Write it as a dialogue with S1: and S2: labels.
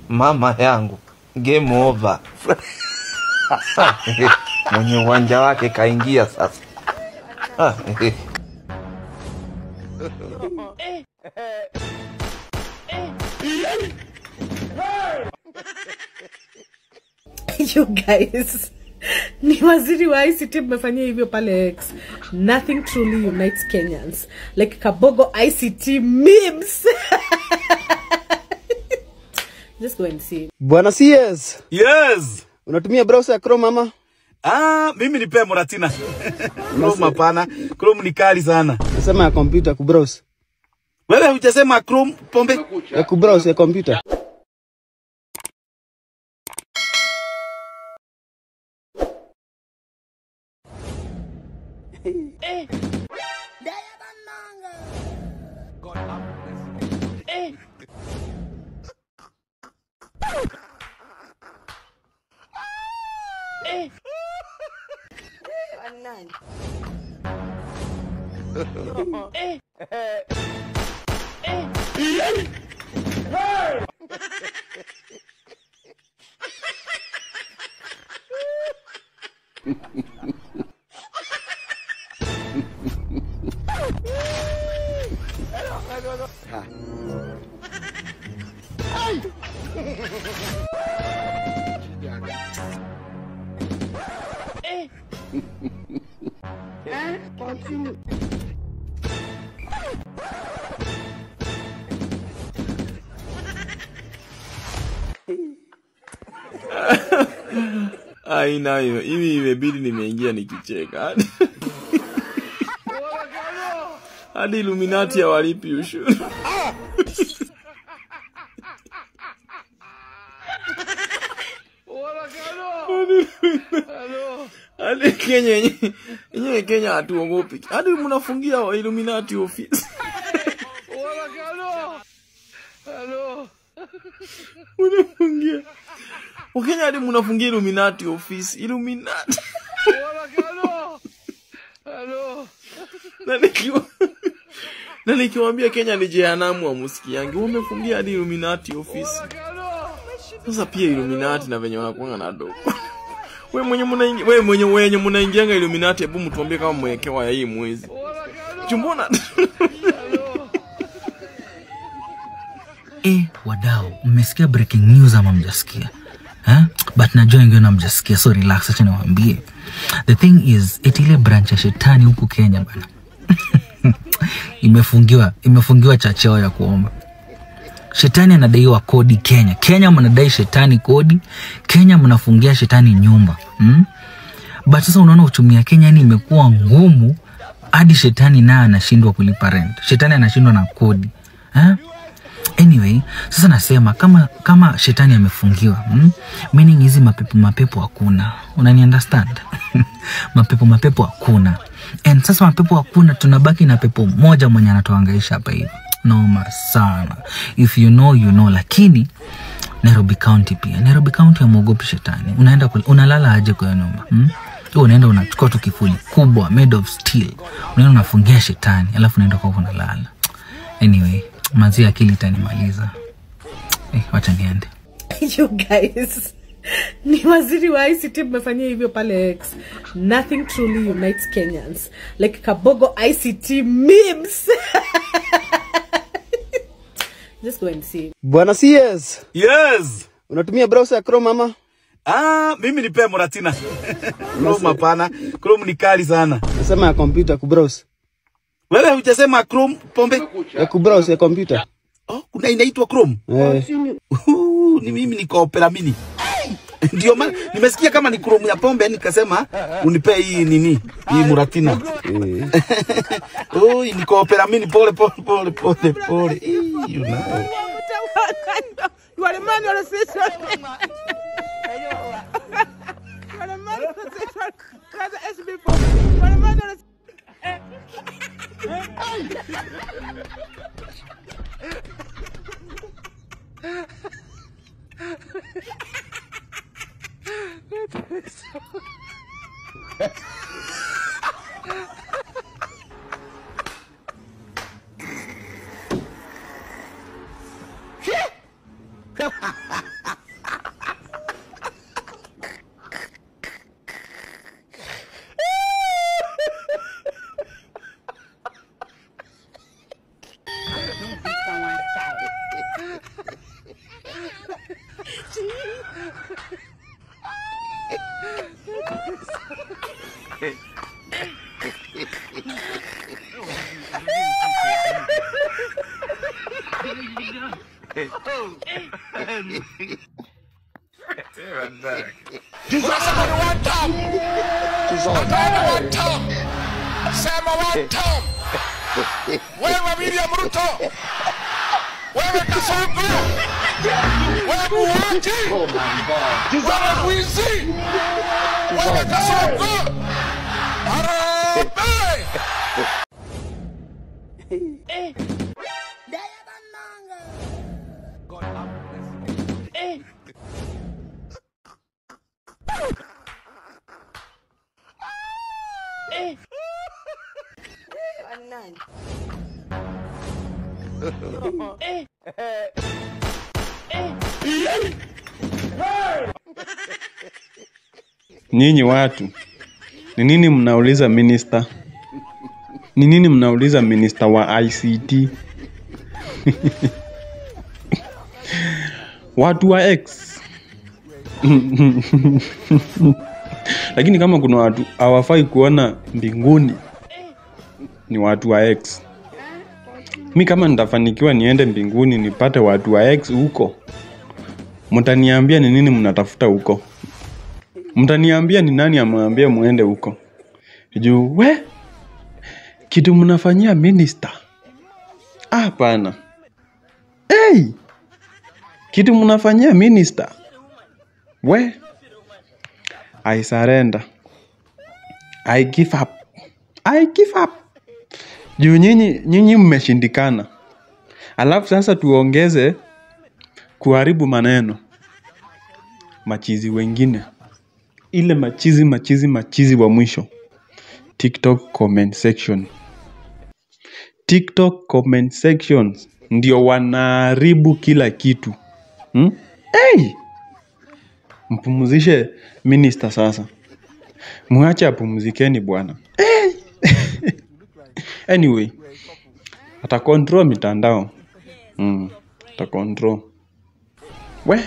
S1: Mama yangu, game over. Mwenye uwanja wake kaingia sasa.
S2: You guys, ni waziri wa ICT mmefanyia hivyo pale X. Nothing truly unites Kenyans like Kabogo ICT memes. Just go and see.
S3: Bwana CS.
S4: Yes.
S3: Unatumia browser ya Chrome ama?
S4: Ah, mimi ni Pemo Ratina. Chrome hapana. Chrome ni kali sana.
S3: Nasema ya computer kubrowse.
S4: Wewe hujasema Chrome pombe?
S3: Ya kubrowse ya computer.
S5: Aina hiyo, hivi imebidi nimeingia nikicheka. Hadi Illuminati hawalipi ushuru. Hadi Kenya yenyewe, Kenya hatuogopi. Hadi mnafungia wa Illuminati office. Mnafungia. Wakenya hadi mnafungia Illuminati office. Illuminati. Na nikiwaambia Kenya ni jehanamu hamusikiangi. Wamefungia hadi Illuminati office. Sasa pia Illuminati na venye wanakuanga na dogo. Wewe mwenye wenye mnaingianga Illuminati, hebu mtuambie kama mwekewa ya hii mwezi. Chumbona.
S6: Wadau, mmesikia breaking news ama mjasikia? But najua wengine hamjasikia, so relax, acha niwaambie. The thing is, eti ile branch ya shetani huku Kenya bana. Imefungiwa chacheo ya kuomba. Shetani anadaiwa kodi Kenya. Kenya mnadai shetani kodi. Kenya mnafungia shetani nyumba. But sasa unaona uchumi ya Kenya yani imekuwa ngumu hadi shetani naye anashindwa kulipa rent. Shetani anashindwa na kodi. Anyway, sasa nasema kama shetani amefungiwa, meaning hizi mapepo hakuna. Unani understand? Mapepo hakuna. And sasa mapepo hakuna, tunabaki na pepo moja mwenye anatuhangaisha hapa hivi. Noma sana. If you know, you know. Lakini Nairobi County pia. Nairobi County hamuogopi shetani. Unaenda unalala aje kwa nyumba? Unaenda unachukua tu kifuli kubwa made of steel. Unaenda unafungia shetani, alafu unaenda kwa unalala. Anyway, mazi akili itanimaliza. Wacha niende.
S2: You guys, ni waziri wa ICT mmefanyia hivyo pale X. Nothing truly unites Kenyans like Kabogo ICT memes. Just go and see.
S3: Bwana CS.
S4: Yes.
S3: Unatumia browser ya Chrome ama?
S4: Ah, mimi ni Pemo Ratina. Chrome hapana. Chrome ni kali sana.
S3: Nasema ya computer kubrowse.
S4: Wewe hujasema Chrome pombe?
S3: Ya kubrowse ya computer.
S4: Oh, kuna inaitwa Chrome? Ni mimi niko Opera Mini. Ndio maana nimesikia kama ni Chrome ya pombe nikasema unipe hii nini? Hii Muratina. Oh, niko Opera Mini, pole pole pole pole pole. You know.
S7: You are the man, you are the sister. You are the man, you are the sister. You are the man, you are the
S8: Wewe William Ruto, wewe Kasongo, wewe muuaji, wewe mwizi, wewe Kasongo, harambee!
S9: Nyinyi watu, ni nini mnauliza minister? Ni nini mnauliza minister wa ICT? Watu wa X. Lakini kama kuna watu hawafai kuona mbinguni ni watu wa X. Mi kama nitafanikiwa niende mbinguni nipate watu wa X huko, mtaniambia ni nini mnatafuta huko? Mtaniambia ni nani amwambia muende huko? Juu we kitu mnafanyia minister. Hapana. Hey! Kitu mnafanyia minister. We I surrender. I give up. I give up. Juu nyinyi mmeshindikana. Alafu sasa tuongeze kuharibu maneno. Machizi wengine. Ile machizi wa mwisho. TikTok comment section. TikTok comment section ndio wanaharibu kila kitu. Hey! Mpumzishe minister sasa. Muache apumzikeni bwana. Hey! Anyway, ata control mitandao. Ata control. We